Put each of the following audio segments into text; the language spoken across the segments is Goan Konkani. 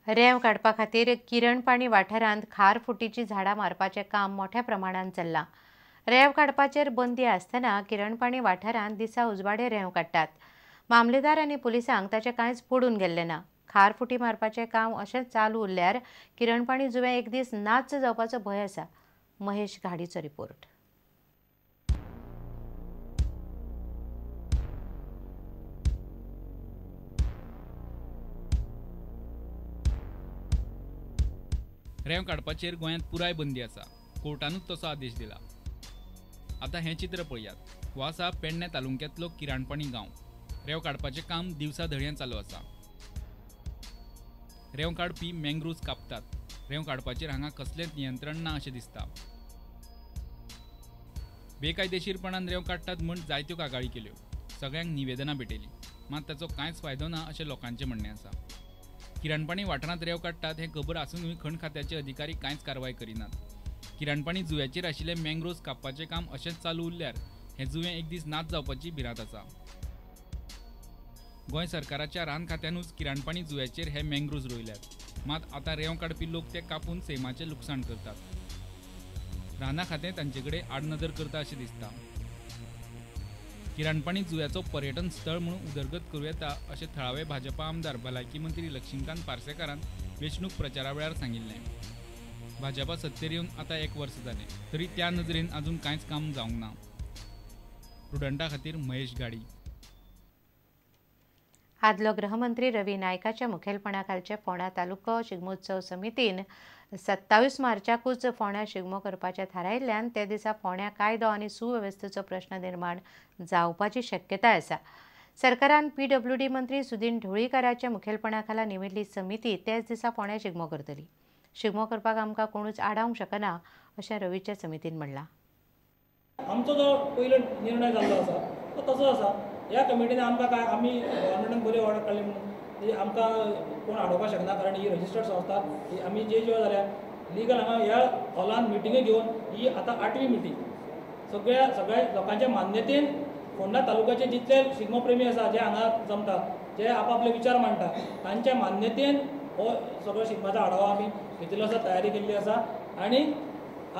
रेंव काडपा खातीर किरणपाणी वाठारांत खार फुटीची झाडां मारपाचें काम मोठ्या प्रमाणान चल्लां. रेंव काडपाचेर बंदी आसतना किरणपाणी वाठारांत दिसा उजवाडे रेंव काडटात. मामलेदार आनी पुलिसांक ताचें कांयच पडून गेल्लें ना. खार फुटी मारपाचें काम अशेंच चालू उरल्यार किरणपाणी जुवें एक दीस नाच्च जावपाचो भंय आसा. महेश घाडीचो रिपोर्ट. रेंव काडपाचेर गोंयांत पुराय बंदी आसा. कोर्टानूच तसो आदेश दिला. आतां हें चित्र पळयात. हो आसा पेडणे तालुक्यांतलो किराणपाणी गांव. रेंव काडपाचें काम दिवसा धडयान चालू आसा. रेंव काडपी मँग्रोव्स कापतात. रेंव काडपाचेर हांगा कसलेंच नियंत्रण ना अशें दिसता. बेकायदेशीरपणान रेंव काडटात म्हूण जायत्यो कागाळी केल्यो. सगळ्यांक निवेदनां भेटयलीं, मात ताचो कांयच फायदो ना अशें लोकांचें म्हणणें आसा. किरणपाणी वाठारांत रेंव काडटात हें खबर आसुनूय खण खात्याचे अधिकारी कांयच कारवाय करिनात. किरणपाणी जुव्याचेर आशिल्ले मँग्रोव्स कापपाचें काम अशेंच चालू उरल्यार हें जुवें एक दीस नाच जावपाची भिरांत आसा. गोंय सरकाराच्या रान खात्यानूच किरणपाणी जुव्याचेर हे मँग्रोव्स रोयल्यात, मात आतां रेंव काडपी लोक ते कापून सैमाचें लुकसाण करतात. रानां खातें तांचे कडेन आडनदर करता अशें दिसता. किरणपाणी जुव्याचो पर्यटन स्थळ म्हणून उदरगत करूं येता अशें थळावे भाजपा आमदार भलायकी मंत्री लक्ष्मीकांत पार्सेकारान वेंचणूक प्रचारा वेळार सांगिल्लें. भाजपा सत्तेर येवन आतां एक वर्स जालें तरी त्या नदरेन अजून कांयच काम जावंक ना. प्रुडंटा खातीर महेश गाडी. आदलो गृहमंत्री रवी नायकाच्या मुखेलपणाखालचे फोंडा तालुको शिगमोत्सव समितीन 27 मार्चाकूच फोंड्या शिगमो करपाचें थारायिल्ल्यान ते दिसा फोंड्या कायदो आनी सुवेवस्थेचो प्रश्न निर्माण जावपाची शक्यताय आसा. सरकारान पीडब्ल्यूडी मंत्री सुदिन ढवळीकाराच्या मुखेलपणाखाला नेमिल्ली समिती त्याच दिसा फोंड्या शिगमो करतली. शिगमो करपाक आमकां कोणूच आडावंक शकना अशें रवीच्या समितीन म्हणलां. आमचो जो पयलो निर्णय जाल्लो आसा तो तसो आसा. ह्या कमिटीन आमकां काय आमी गव्हर्मेंटान बरी ऑर्डर काडली म्हणून आमकां कोण आडोवपाक शकना, कारण ही रजिस्टर्ड संस्था. ही आमी जे ज्यो जाल्या लिगल हांगा ह्या हॉलान मिटिंगी घेवन ही आतां 8वी मिटींग सगळ्या सगळ्या लोकांच्या मान्यतेन फोंडा तालुक्याचे जितले शिगमो प्रेमी आसा जे हांगा जमता, जे आपआपले विचार मांडटा, तांच्या मान्यतेन हो सगळो शिगम्याचो आढावा आमी घेतिल्लो आसा, तयारी केल्ली आसा आनी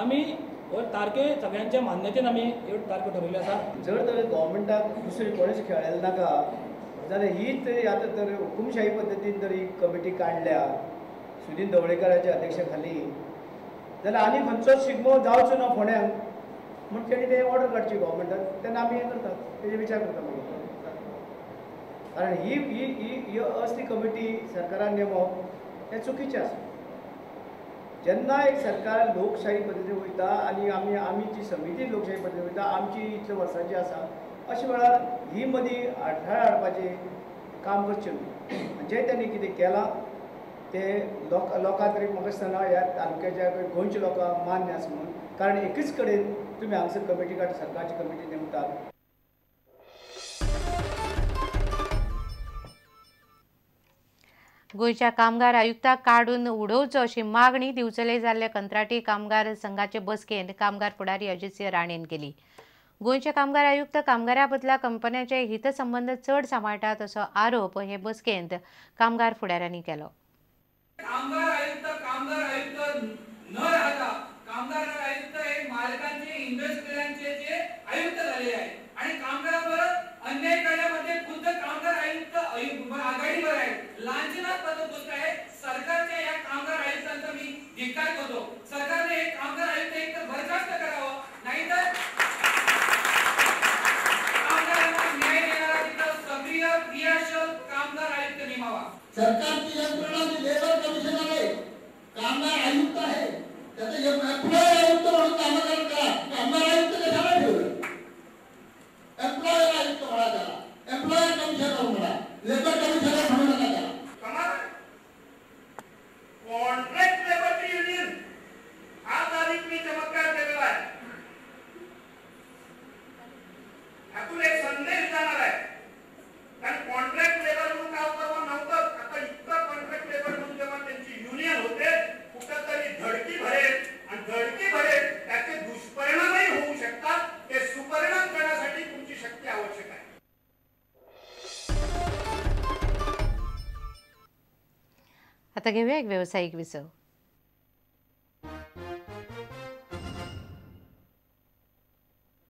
आमी हो तारखे सगळ्यांच्या मान्यतेन आमी ह्यो तारख्यो ठरयल्ल्यो आसा. जर तर गव्हर्मेंटाक दुसरी कोणेच खेळ्ळें नाका जाल्यार ही तरी आतां तर हुकुमशाही पद्दतीन जर ही कमिटी काडल्या सुदिन ढवळीकाराच्या अध्यक्षाखाली जाल्यार आनी खंयचोच शिगमो जावचो ना फोंड्यांक म्हूण तेणी ते ऑर्डर काडची गव्हर्मेंटान, तेन्ना आमी हें करतात, तेजे विचार करता मागीर. कारण ही ही ही असली कमिटी सरकारान नेमप हें चुकीचें आसा. जेन्ना एक सरकार लोकशाही पद्दतीन वयता आनी आमी आमी जी समिती लोकशाही पद्दतीन वयता आमची इतल्या वर्सांची आसा, अशे वेळार ही मदीं आडखळ हाडपाचें काम करचें न्हू. जें तेणी कितें केलां तें लोकांक तरी म्हाका दिसतना ह्या तालुक्याच्या गोंयच्या लोकांक मान्य आसा म्हणून, कारण एकच कडेन तुमी हांगसर कमिटी काडटा, सरकारची कमिटी नेमतात. गोंयच्या कामगार आयुक्ताक काडून उडोवचो अशी मागणी दिवचले जाल्ले कंत्राटी कामगार संघाचे बसकेंत कामगार फुडारी अजितसिंह राणेन केली. गोंयचे कामगार आयुक्त कामगारा बदला कंपन्याचे हितसंबंद चड सांबाळटात असो आरोप हे बसकेंत कामगार फुडाऱ्यांनी केलो. कामगार आयुक्त कामगार आयुक्त न राहता कामगार आयुक्त हे मालकांचे इंडस्ट्रियांचे जे आयुक्त झाले आहे आणि कामगारांवर अन्याय करण्यामध्ये खुद्द कामगार आयुक्त आघाडीवर आहे. लांछनास्पद गोष्ट आहे. सरकारच्या या कामगार आयुक्तांचा मी धिक्कार करतो. सरकारने हे कामगार आयुक्त एक तर बरखास्त करावं, नाहीतर कामगारांना न्याय देणारा तिथं सक्रिय क्रियाशील कामगार आयुक्त नेमावा. सरकारची यंत्रणा जी लेबर कमिशनर आहे, कामगार आयुक्त आहे, त्याचं एम्प्लॉयर आयुक्त म्हणून कामगार करा. कामगार आयुक्त कशाला ठेवलं? एम्प्लॉयर आयुक्त म्हणा त्याला, एम्प्लॉयर कमिशनर म्हणा, लेबर कमिशनर म्हणू नका त्याला. कॉन्ट्रॅक्ट लेबरची युनियन हा तारीख मी चमत्कार केलेला आहे. ह्यातून एक संदेश जाणार आहे, कारण कॉन्ट्रॅक्ट लेबर म्हणून काल परवा नव्हतं, आता इतकं कॉन्ट्रॅक्ट लेबर म्हणून जेव्हा त्यांची युनियन होते कुठंतरी धडकी भरेल आणि धडकी भरेल त्याचे दुष्परिणामही होऊ शकतात. ते सुपरिणाम करण्यासाठी तुमची शक्ती आवश्यक आहे. आता घेऊया एक वेवसायीक विसव.